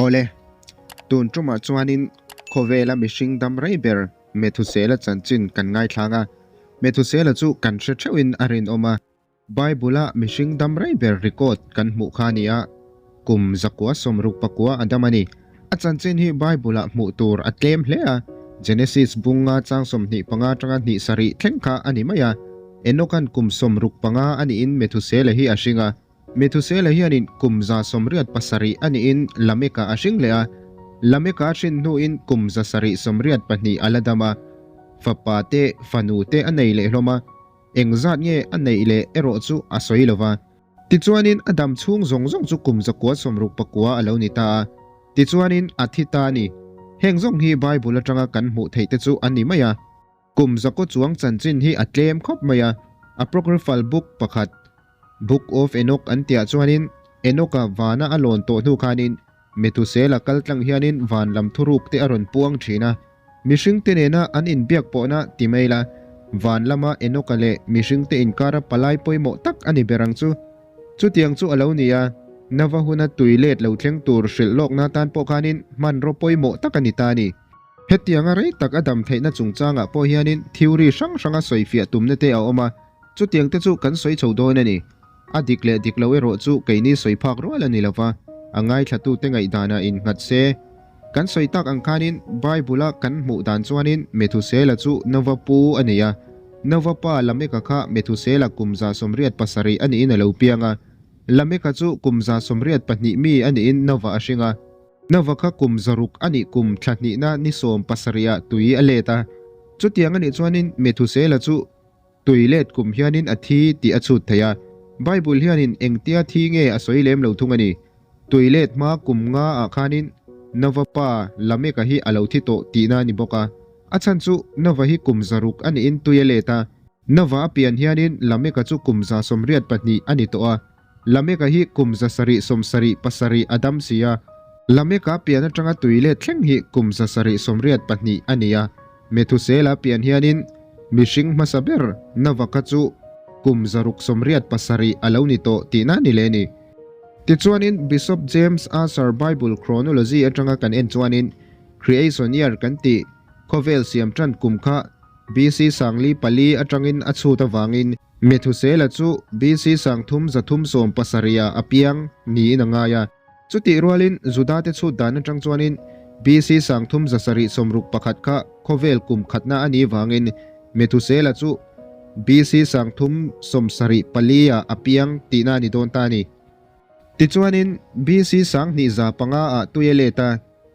Awle, tun tumah chuanin khawvela mihring dam rei ber Methusela chanchin kan ngaithlang a, Methusela chu kan hre theuhin a rinawm a, Bible-a mihring dam rei ber record kan hmuh kha a ni a, kum 169 a dam a ni. A chanchin hi Bible-ah hmuh tur a tlem hle a, Genesis bunga chang 25 atanga hnih sarih thleng kha a ni mai a. Enoch-a'n kum 65 a niin Methusela hi a hring a, Methusela hianin kum 187 a niin Lameka a hring leh a, Lameka a hrin hnuin kum 782 a la dam a, fapa te, fanu te a nei leh hlawm a. Engzat nge a neih leh erawh chu a sawi lo va. Tichuanin a dam chhung zawng zawng chu kum 169 a lo ni ta a. Tichuanin a thi ta a ni. Heng zawng hi Bible atanga kan hmuh theih te chu a ni mai a. Kum zakaw chuang chanchin hi a tlem khawp mai a. Apocryphal book pakhat, Book of Enoch an tihah chuanin Enoch-a vana a lawn tawh hnu khanin Methusela kal tlang hianin van lam thuruk te a rawn puang thin a, mihringte nena an inbiak pawhna ti mai la, van lama Enoka leh mihringte inkara palai pawimawh tak a ni ber ang chu. Chutiang chu a lo ni a, Nava huna tui let lo thleng tur hrilh lawkna tan pawh khanin hmanraw pawimawh tak a ni ta a ni. Hetianga rei tak a dam theihna chungchangah pawh hianin theory hrang hranga sawifiah tumna te a awm a, chutiang te chu kan sawi chho dawn a ni. A dik leh dik lo erawh chu keini sawi phak rual a ni lo va, a ngaithlatute ngaihdanah innghat se. Kan sawi tak ang khanin Bible-a kan hmuh dan chuanin Methusela chu Nova pu a nei a. Nova pa Lameka kha Methusela kum 87 a niin a lo piang a. Lameka chu kum 182 mi a niin Nova a hring a. Nova kha kum 600 a nih kum thla hnihna ni 17 ah tui a let a. Chutiang a nih chuanin Methusela chu Tui let kum hianin a thi tih a chhut thei a, Bible hianin engtia thi nge a sawi lem lo thung a ni. Tui let hma kum nga ah khanin Nova pa Lameka hi a lo thi tawh tihna a ni bawk a. A chhan chu Nova hi kum 600 a niin tui a let a, Nova a pian hianin Lameka chu kum 182 a ni tawh a, Lameka hi kum 777 a dam si a, Lameka pian atanga tui let thleng hi kum 782 a ni a. Methusela pian hianin mihring hmasa ber Navaka chu kum 687 a lo ni tawh tihna ni leh a ni. Tichuanin Bishop James Asser Bible Chronology atanga kan en chuanin Creation Year kan tih khawvel siam tan kum kha BC 4004 atangin a chhut avangin Methusela chu BC 3370 ah a piang niin a ngai a. Chutih rualin Juda te chhut dan atang chuanin BC 3761 kha khawvel kum khatna a nih vangin Methusela chu BC 3074 ah a piang tihna a ni dawn ta a ni. Tichuanin BC 2500 ah tui a let a,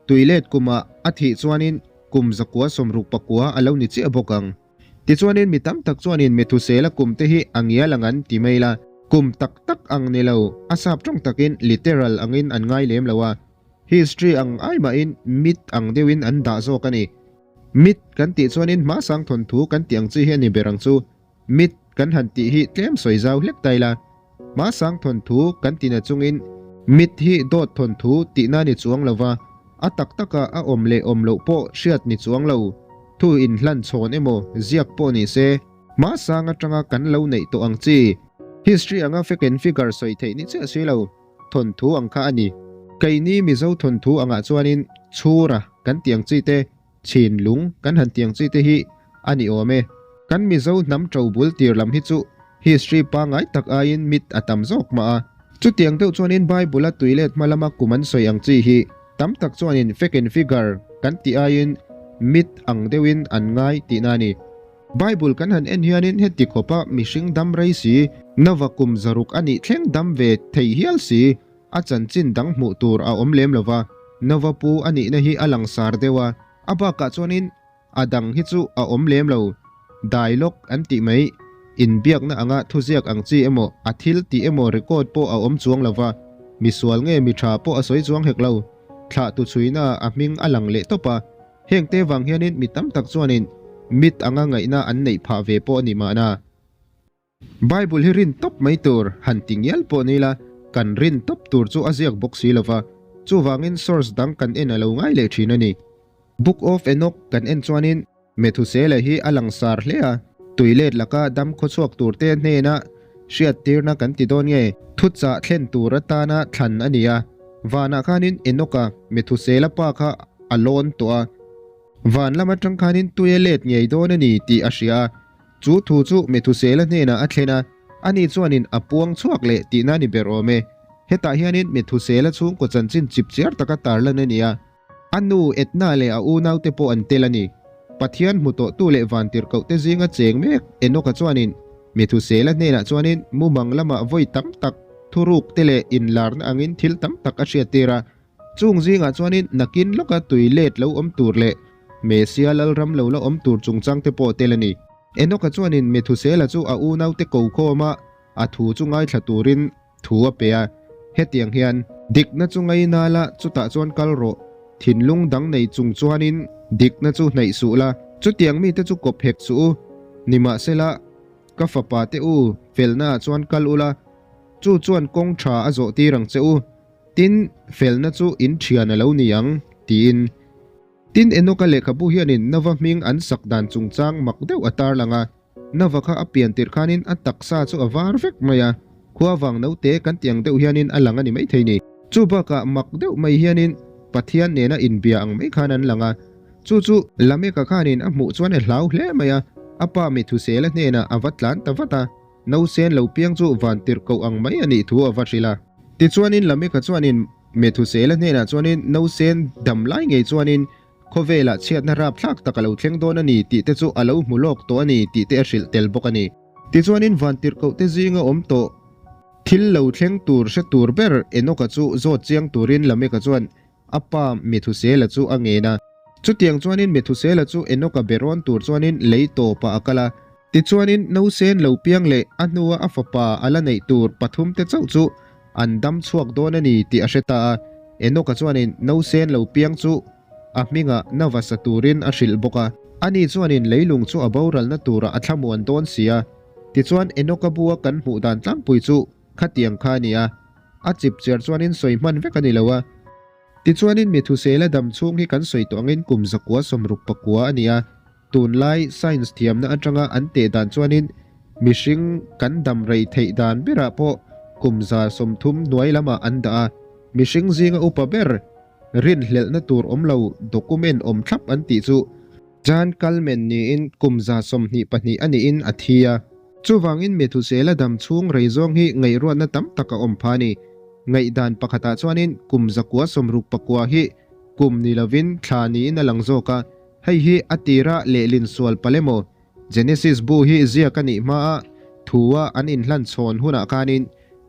tui let kumah a thih chuanin kum 969 a lo ni chiah bawk ang. Tichuanin mi tam tak chuanin Methusela kum te hi a ngial ang an ti mai la, kum tak tak ang ni lo, a sap tawng takin literal angin an ngai lem lo a, history ang ai mahin myth ang deuhin an dah zawk a ni. Myth kan tih chuanin hmasang thawnthu kan tih ang chi hi a ni ber ang chu. Myth kan han tih hi tlem sawi zau hlek ta ila, hmasang thawnthu kan ti na chungin myth hi dawt thawnthu tihna ni chuang lo va, A tak taka a awm leh awm loh pawh hriat ni chuang lo, thu inhlan chhawn emaw ziak pawh ni se, hmasang atanga kan lo neih tawh ang chi. History anga fact and figure sawi theih ni chiah si lo, thawnthu ang kha a ni. Keini Mizo thawnthu angah chuanin chhura kan tih ang chi te, chhin lung kan han tih ang chi te hi a ni awm e. Kan Mizo hnam ṭo bul tir lam hi chu History pangngai tak aiin mit a tam zawk mah a. Chutiang deuh chuanin Bible-a tui let hma lama kum an sawi ang chi hi tam tak chuanin fact and figure kan tih aiin mit ang deuhin an ngai tihna a ni. Bible kan han en hianin heti khawpa mihring dam rei si, Nova kum 600 a nih thleng dam ve thei hial si, a chanchin dang hmuh tur a awm lem lova, Nova pu a nihna hi a langsar deuh a, a bakah chuanin A dang hi chu a awm lem lo. Dialogue an tih mai, inbiakna anga thuziak ang chi emaw, a thil tih emaw record pawh a awm chuang lo va, mi sual nge mi tha pawh a sawi chuang hek lo. Thlah tu chhuina a hming a lang leh tawp a. Heng te vang hianin mi tam tak chuanin mit anga ngaihna an neih phah ve pawh a ni mahna. Bible hi rin tawp mai tur han ti ngial pawh ni la, kan rin tawp tur chu a ziak bawk si lo va, chuvangin source dang kan en a lo ngai leh thin a ni. Book of Enoch kan en chuanin Methusela hi a langsar hle a, tui let laka dam khawchhuak turte hnena hriattirna kan ti dawn nge, thuchah thlen tur atana thlan a ni a. Vanah khanin Enoka, Methusela pa kha a lawn tawh a. Van lam atang khanin tui a let ngei dawn a ni tih a hria a. Chu thu chu Methusela hnenah a thlen a, ani chuanin a puang chhuak leh tihna a ni ber awm e. Hetah hianin Methusela chhungkaw chanchin chipchiar taka tarlan a ni a. A nu Edna leh a unaute pawh an tel a ni. Pathian hmu tawhtu leh vantirhkohte zinga cheng mek Enoka chuanin Methusela hnenah chuanin mumang lamah vawi tam tak thurukte leh inlarna angin thil tam tak a hriattir a. Chung zingah chuanin nakin lawka tui let lo awm tur leh Mesia Lalram lo la awm tur chungchangte pawh tel a ni. Enoka chuanin Methusela chu a unaute ko khawma a thu chu ngaithla turin thu a pe a, hetiang hian. Dikna chu ngaina la, chutah chuan kal rawh. Thinlung dang nei chung chuanin dikna chu hnaih suh la, chutiang mite chu kawp hek suh u. Nimahsela, ka fapa te u, felnaah chuan kal ula, chu chuan kawng tha a zawh tir ang che u. Tin, felna chu in thian a lo ni ang, tiin. Tin, Enoka lehkhabu hianin Nova hming an sak dan chungchang mak deuh a tarlang a. Nova kha a pian tirh khanin a taksa chu a var vek mai a, khua vang naute kan ti ang deuh hianin a lang a ni maithei ni. Chu bakah mak deuh mai hianin Pathian nena inbia ang mai khan an lang a. Chu chu Lameka khanin a hmuh chuan a hlau hle mai a, a pa Methusela hnenah a va tlan ta vat a. Nausen lo piang chu van tirh koh ang mai a nih thu a va hrilh a. Tichuanin Lameka chuanin Methusela hnenah chuanin nausen dam lai ngei chuanin khawvelah chhiatna rapthlak tak a lo thleng dawn a ni tih te chu a lo hmu lawk tawh a ni tih te a hrilh tel bawk a ni. Tichuanin van tirh koh te zinga awm tawh thil lo thleng tur hre tur ber Enoka chu zawt chiang turin Lameka chuan A pa Methusela chu a ngen a. Chutiang chuanin Methusela chu Enoka be rawn tur chuanin lei tawpah a kal a. Tichuanin Nausen lo piang leh a hnua a fapa a la neih tur pathumte chauh chu an dam chhuak dawn a ni tih a hre ta a. Enoka chuanin Nausen lo piang chu a hmingah Nava sa turin a hrilh bawk a. Ani chuanin leilung chu a boralna turah a thlamuan dawn si a. Tichuan Enoka bua kan hmuh dan tlangpui chu Khatiang kha a ni a, a chip chiar chuanin sawi hman vek a ni lo a. Tichuanin Methusela dam chhung hi kan sawi tawh angin kum zakua 69 a ni a, tunlai science thiamna atanga an teh dan chuanin mihring kan dam rei theih dan berah pawh kum 30 hnuai lamah an dah a, mihring zinga upa ber rinhlelhna tur awm lo document awm thlap an tih chu Jan Kalmen niin kum 22 a niin a thi a. Chuvangin Methusela dam chhung rei zawng hi ngaihruatna tam tak a awm pha a ni. Ngaihdan pakhatah chuanin kum 169 hi kum ni lovin thla niin a lang zawk a, hei hi a tira lehlin sual palh emaw Genesis bu hi ziak a nih hmaa thua an inhlan chhawn hunah khanin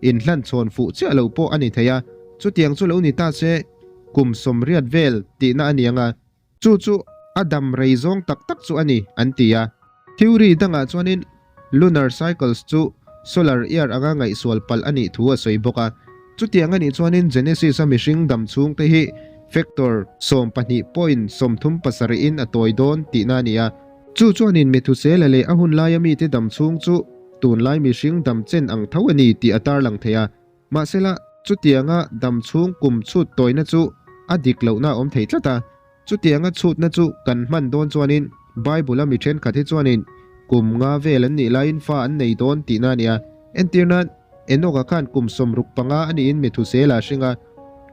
inhlan chhawn fuh chiah lo pawh a ni thei a, chutiang chu lo ni ta se kum 80 vel tihna a ni ang a. Chu chu a dam rei zawng tak tak chu a ni, an ti a. Theory dangah chuanin lunar cycles chu solar year anga ngaihsual palh a nih thu a sawi bawk a. Chutiang a nih chuanin Genesis-a mihring dam chhungte hi factor 12 point 37 in a tawi dawn tihna a ni a. Chu chuanin Methusela leh a hun laia mite dam chhung chu tunlai mihring dam chen ang tho a ni tih a tarlang thei a. Mahsela, chutianga dam chhung kum chhut tawina chu a dik lohna a awm thei tlat a. Chutianga chhutna chu kan hman dawn chuanin Bible-a mi thenkhat hi chuanin kum nga vel an nih laiin fa an nei dawn tihna a ni a. Entir nan, Enoch-a khan kum 65 a niin Methusela a hring a,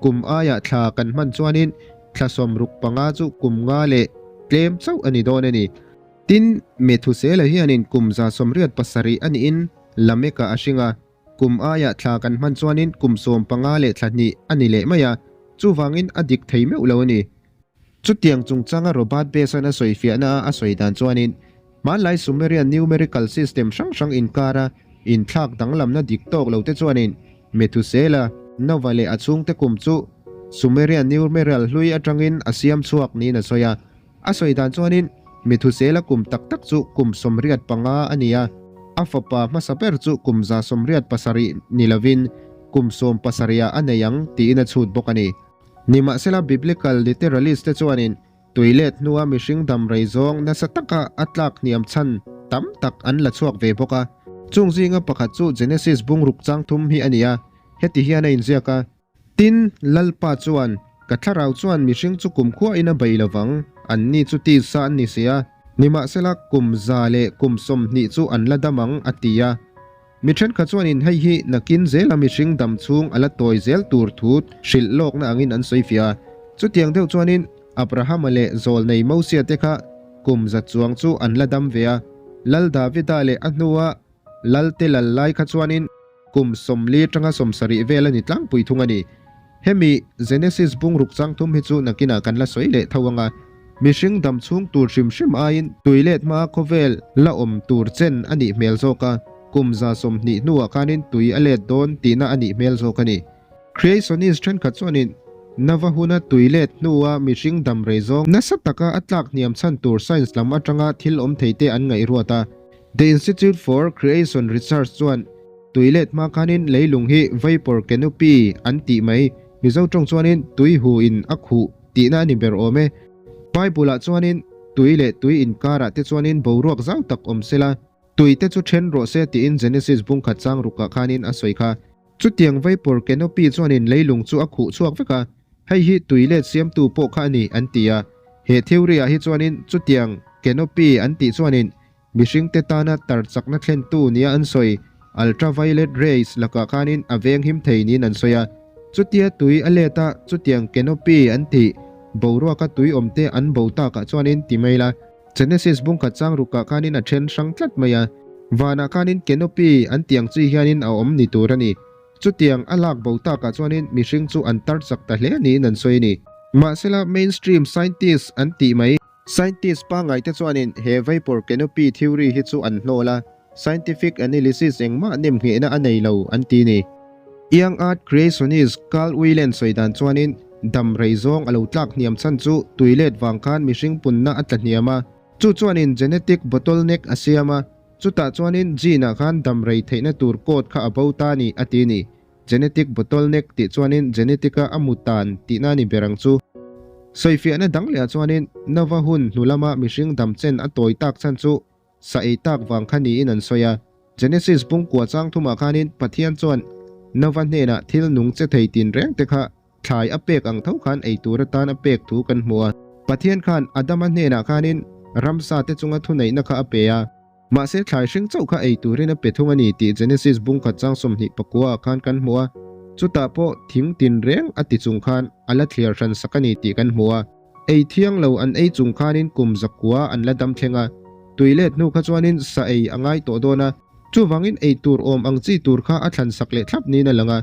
kum aiah thla kan hman chuanin thla 65 chu kum nga leh tlem chauh a ni dawn a ni. Tin, Methusela hianin kum 87 a niin Lameka a hring a. Kum aiah thla kan hman chuanin kum 15 leh thla hnih a ni leh mai a, chuvangin a dik thei meuh lo a ni. Chutiang chungchanga Robert Base-a'n a sawi fiahna a a sawi dan chuanin, hmanlai Sumerian numerical system hrang hrang inkara inthlak danglamna dik tawk lo te chuanin Methusela, Nova leh a chhungte kum chu Sumerian numeral hlui atangin a siam chhuak niin a sawi a. A sawi dan chuanin Methusela kum tak tak chu kum 85 a ni a, a fapa hmasa ber chu kum 87 ni lovin kum 70 ah a nei ang tiin a chhut bawk a ni. Nimahsela Biblical literalist te chuanin tuilet hnua mihring dam rei zawng nasa taka a tlak hniam chhan tam tak an la chhuak ve bawk a. Chung zinga pakhat chu Genesis bungruk chang thum hi a ni a, heti hian a inziak a. Tin, Lalpa chuan, Ka thlarau chuan mihring chu kumkhuain a bei lo vang, anni chu tisa an ni si a, nimahsela kum 120 chu an la dam ang, a ti a. Mi thenkhat chuanin hei hi nakin zela mihring dam chhung a la tawi zel tur thu hrilh lawkna angin an sawi fiah a. Chutiang deuh chuanin Abrahama leh Zawlnei Mosia te kha kum za chuang chu an la dam ve a. Lal Davida leh a hnua Lalte lal lai kha chuanin kum 40 atanga 70 vel a ni tlangpui thung a ni. Hemi Genesis bungruk chang thum hi chu nakinah kan la sawi leh tho ang a, mihring dam chhung tur hrim hrim aiin tui let hmaa khawvel la awm tur chen a nih hmel zawk a, kum 20 hnuah khanin tui a let dawn tihna a nih hmel zawk a ni. Creationist thenkhat chuanin Nava huna tui let hnua mihring dam rei zawng nasa taka a tlak hniam chhan tur science lam atanga thil awm thei te an ngaihruat a. The Institute for Creation Research chuan Tui let hma khanin leilung hi vapor canopy an tih mai. Mizo tawng chuanin tui hu in a khuh tihna a ni ber awm e. Bible ah chuanin tui leh tui inkarah te chuanin boruak zau tak awm sela, tui te chu then rawh se tiin Genesis bungkhat chang rukah khanin a sawi kha. Chutiang vapor canopy chuanin leilung chu a khuh chhuak vek a, hei hi tui let siamtu pawh kha a ni an ti a. He theory ah hi chuanin chutiang canopy an tih chuanin Mihringte tana tar chakna thlentu nia an sawi, ultraviolet rays lakah khanin a veng him thei niin an sawi a. Chutia tui a let a, chutiang canopy an tih, boruaka tui awmte an bo takah chuanin ti mai la. Genesis bungkhat chang rukah khanin a then hrang tlat mai a. Vanah khanin canopy an tih ang chi hianin a awm ni tur a ni. Chutiang a lak bo takah chuanin mihring chu an tar chak ta hle niin an sawi a ni. Mahsela mainstream scientist an tih mai. Scientist pangngaite chuanin he vapor canopy theory hi chu an hnawl a, scientific analysis engmah nemnghehna a nei lo an ti ni. Young Earth creationist Carl Wieland sawi dan chuanin dam rei zawng a lo tlak hniam chhan chu tui let vang khan mihring punna a tla hniam a, chu chuanin genetic bottleneck a siam a, chutah chuanin gene ah khan dam rei theihna tur code kha a bo ta ni a ti ni. Genetic bottleneck tih chuanin genetic-a a mu tan tihna a ni ber ang chu. Sawifiahna dang lehah chuanin Nova hun hnu lama mihring dam chen a tawi tak chhan chu sa ei tak vang kha niin an sawi a. Genesis bungkua chang thumah khanin Pathian chuan Nova hnenah thil nung che thei tin reng te kha thlai a pek ang tho khan ei tur atan a pek thu kan hmu a. Pathian khan Adama hnenah khanin ramsa te chunga thuneihna kha a pe a. Mahse thlai hring chauh kha ei turin a pe thung a ni tih Genesis bungkhat chang 29 ah khan kan hmu a, chutah pawh thing tin reng a ti chung khan a la thliar hran sak a ni tih kan hmu a. Ei thiang lo an ei chung khanin kum zakua an la dam thleng a, tui let hnu kha chuanin sa ei a ngai tawh dawn a, chuvangin ei tur awm ang chi tur kha a thlan sak leh thlap niin a lang a,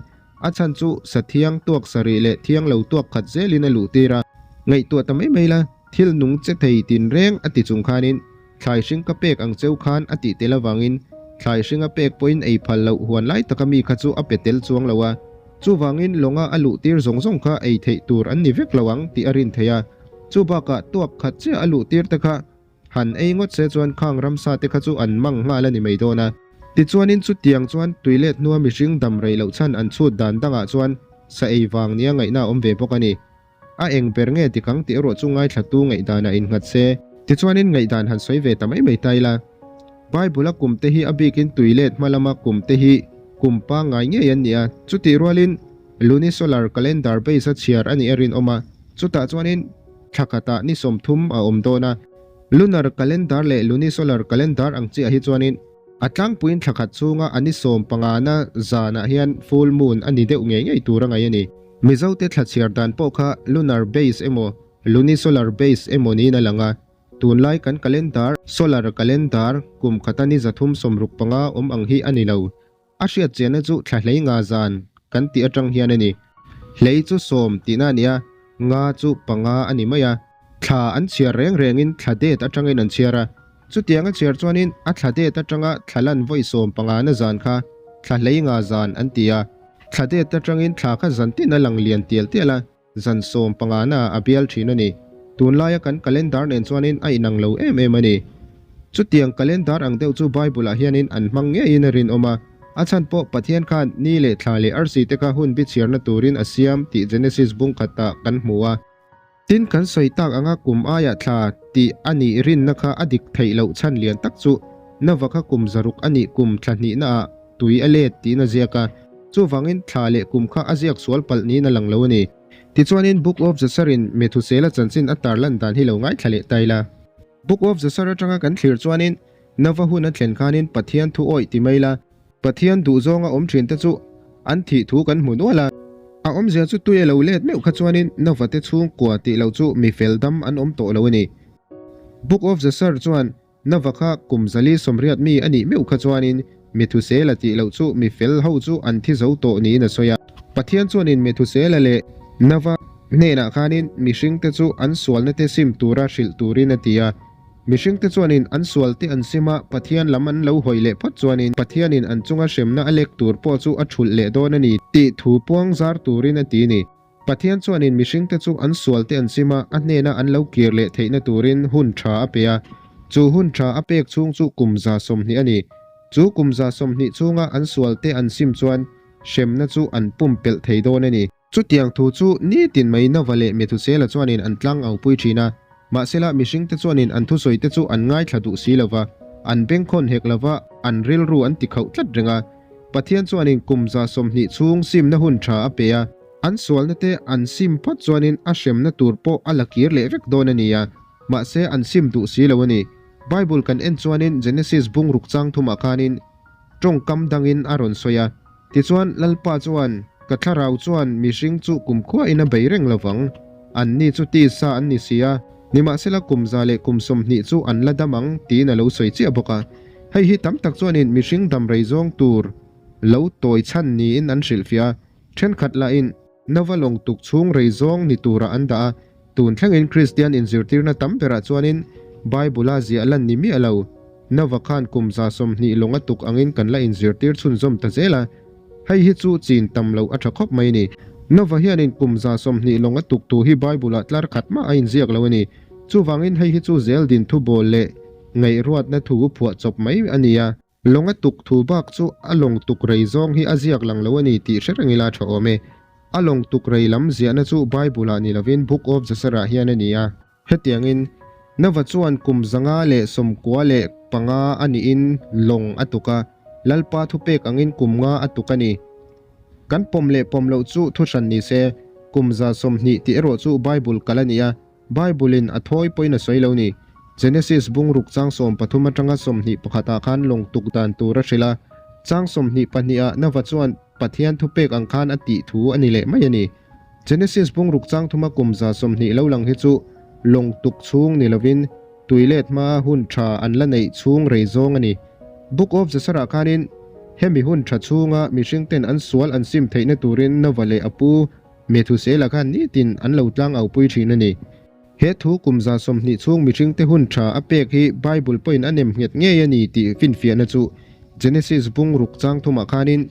a chhan chu sa thiang tuak sarih leh thiang lo tuak khat zelin a luh tir a. Ngaihtuah ta mai mai la, thil nung che thei tin reng a ti chung khanin Thlai hring ka pek ang cheu khan a tih tel avangin thlai hring a pek pawhin ei phal loh huan lai taka mi kha chu a pe tel chuang lo a, chuvangin lawnga a luh tir zawng zawng kha ei theih tur an ni vek lo ang tih a rin theih a, chu bakah tuak khat chiah a luh tir te kha han ei ngawt se chuan khang ramsa te kha chu an mang nghal a ni mai dawn a. Tichuanin chutiang chuan tuilet hnua mihring dam rei loh chhan an chhut dan dangah chuan sa ei vang nia ngaihna a awm ve bawk a ni. A eng ber nge dik ang tih erawh chu ngaithlatu ngaihdanah innghat se. Tichuanin ngaihdan han sawi ve ta mai mai ta ila. Bible-a kum te hi a bikin tui let hma lama kum te hi kum pangngai ngei an ni a, chutih rualin lunisolar calendar base a chhiar a nih a rinawm a, chutah chuanin thla khatah ni 30 a awm dawn a. Lunar calendar leh lunisolar calendar ang chiah hi chuanin A tlangpuiin thla khat chhunga a ni 15na zanah hian full moon a ni deuh ngei ngei tur a ngaih a ni. Mizote thla chhiar dan pawh kha lunar base emaw lunisolar base emaw niin a lang a, tunlai kan calendar, solar calendar, kum khata ni 365 awm ang hi a ni lo. A hriat chianna chu thla hlei nga zan kan tih atang hian a ni. Hlei chu sawm tihna a ni a, nga chu panga a ni mai a. Thla an chhiar reng rengin thla det atangin an chhiar a. Chutiang a chhiar chuanin a thla det atanga thla lan vawi 15 na zan kha thla hlei nga zan an ti a. Thla det atangin thla kha zan tin a lang lian tial tial a. Zan 15 na a bial thin a ni. Tunlaia kan calendar nen chuanin a inang lo em em a ni. Chutiang calendar ang deuh chu Bible-ah hianin an hmang ngeiin a rinawm a. A chhan pawh Pathian khan ni leh thla leh arsi te kha hun bichhiarna turin a siam tih Genesis bung khatah kan hmu a. Tin, kan sawi tak anga kum aiah thla tih a nih rinna kha a dik theih loh chhan lian tak chu Nova kha kum 600 a nih kum thla hnihnaah tui a let tiin a ziak a, chuvangin thla leh kum kha a ziak sual palh niin a lang lo a ni. Tichuanin Book of Jasar-in Methusela chanchin a tarlan dan hi lo ngaithla leh ta ila. Book of Jasar atanga kan thlir chuanin Nova hun a thlen khanin Pathian thu awih ti mai la. Pathian duhzawnga awm thinte chu an thih thu kan hmu nual a. A awmzia chu tui a lo let meuh kha chuanin Nova te chhungkua tih loh chu mi fel dam an awm tawh lo a ni. Book of Jasher chuan Nova kha kum zali sawmriat mi a nih meuh kha chuanin Methusela tih loh chu mi fel ho chu an thi zo tawh niin a sawi a. Pathian chuanin Methusela leh Nova hnenah khanin mihringte chu an sualna te sim tura hrilh turin a ti a. Mihringte chuanin an sualte an sim a, Pathian lam an lo hawi leh phawt chuanin Pathianin an chunga hremna a lek tur pawh chu a thulh leh dawn a ni tih thu puang zar turin a ti a ni. Pathian chuanin mihringte chu an sualte an sim a, a hnena an lo kir leh theihna turin hun tha a pe a. Chu hun tha a pek chhung chu kum 120 a ni. Chu kum 120 chhunga an sualte an sim chuan hremna chu an pumpelh thei dawn a ni. Chutiang thu chu nitin mai Nova leh Methusela chuanin an tlang au pui thin a, mahsela mihringte chuanin an thusawite chu an ngaithla duh si lova, an bengkhawn hek lova, an rilru an tikhauh tlat reng a. Pathian chuanin kum 120 chhung simna hun tha a pe a, an sualna te an sim phawt chuanin a hremna tur pawh a la kir leh vek dawn a ni a, mahse an sim duh si lo a ni. Bible kan en chuanin Genesis bungruk chang thumah khanin tawngkam dangin a rawn sawi a. Tichuan, Lalpa chuan, Ka thlarau chuan mihring chu kumkhuain a bei reng lovang. Anni chu tisa an ni si a, nimahsela kum 120 chu an la dam ang, tiin a lo sawi chiah bawk a. Hei hi tam tak chuanin mihring dam rei zawng tur lo tawi chhan niin an hrilhfiah a, thenkhat lahin, Nova lawng tuk chhung rei zawng ni turah an dah a, tun thlengin Kristian inzirtirna tam berah chuanin Bible-a ziah lan ni miah lo. Nova khan kum 120 lawng a tuk angin kan la inzirtir chhunzawm ta zel a, hei hi chu chin tam loh a tha khawp mai ni. Nova hianin kum 120 lawng a tuk thu hi Bible-ah tlar khat mah a inziak lo a ni. Chuvangin hei hi chu zeldin thubawl leh ngaihruatna thu phuah chawp mai a ni a. Lawng a tuk thu bak chu a lawng tuk rei zawng hi a ziak lang lo a ni tih hre reng ila tha awm e. A lawng tuk rei lam ziahna chu Bible ah ni lovin Book of Jasher ah hian a ni a. Hetiangin, Nova chuan kum 195 a nihin lawng a tuk a, Lalpa thupek angin kum nga a tuk a ni. Kan pawm leh pawm loh chu thu hran ni se, kum 120 tih erawh chu Bible kal a ni a, Bible-in a thawi pawhin a sawi lo ni. Genesis bungruk chang 13 atanga 21 ah khan lawng tuk dan tur a hrilh a, chang 22 ah Nova chuan Pathian thupek ang khan a tih thu a ni leh mai a ni. Genesis bungruk chang thuma kum 120 lo lang hi chu lawng tuk chhung ni lovin tui let hmaa hun tha an la neih chhung rei zawng a ni. Book of Jasar-ah khanin hemi hun tha chhunga mihringten an sual an sim theihna turin Nova leh a pu Methusela khan nitin an lo tlang au pui thin a ni. He thu kum 120 chhung mihringte hun tha a pek hi Bible pawhin a nem nghet ngei a ni tih finfiahna chu Genesis bung ruk chang thumah khanin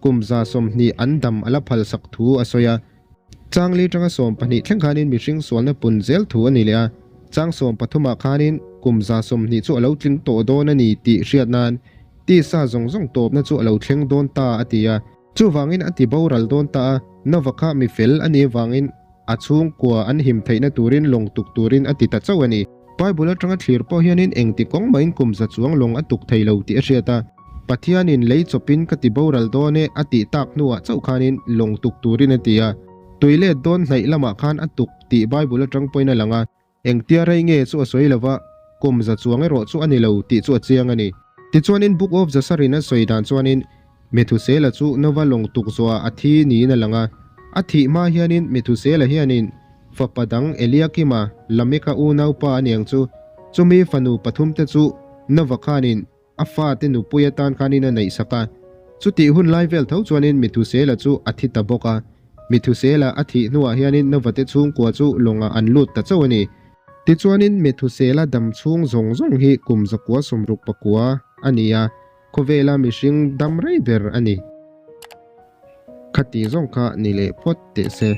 kum 120 an dam a la phalsak thu a sawi a. Chang li tanga 12 thleng khanin mihring sualna pun zel thu a ni leh a, chang 13 ah khanin kum 120 chu a lo tling tawh dawn a ni tih hriat nan tisa zawng zawng tawpna chu a lo thleng dawn ta a ti a. Chuvangin a ti boral dawn ta a, Nova kha mi fel a nih avangin a chhungkua an him theihna turin lawng tuk turin a ti ta chauh a ni. Bible atanga thlir pawh hianin engti kawng mahin kum za chuang lawng a tuk thei lo tih a hriat a, Pathianin lei chawpin ka ti boral dawn e a tih tak hnuah chauh khanin lawng tuk turin a ti a, tui let dawn hnaih lamah khan a tuk tih Bible atang pawhin a lang a. Engtia rei nge chu a sawi lova, kum za chuang erawh chu a ni lo tih chu a chiang a ni. Tichuanin Book of Jasar-in a sawi dan chuanin Methusela chu Nova lawng tuk zawhah a thi niin a lang a. A thih hma hianin Methusela hianin fapa dang Eliakima, Lameka unaupa a niang chu, chumi fanu pathumte chu Nova khanin A fate nupui atan khanin a neihsak a, chutih hun lai vel tho chuanin Methusela chu a thi ta bawk a. Methusela a thih hnuah hianin Novate chhungkua chu lawngah an lut ta chauh a ni. Tichuanin Methusela dam chhung zawng zawng hi kum 169 a ni a, khawvela mihring dam rei ber a ni. Khati zawng kha ni leh phawt teh se.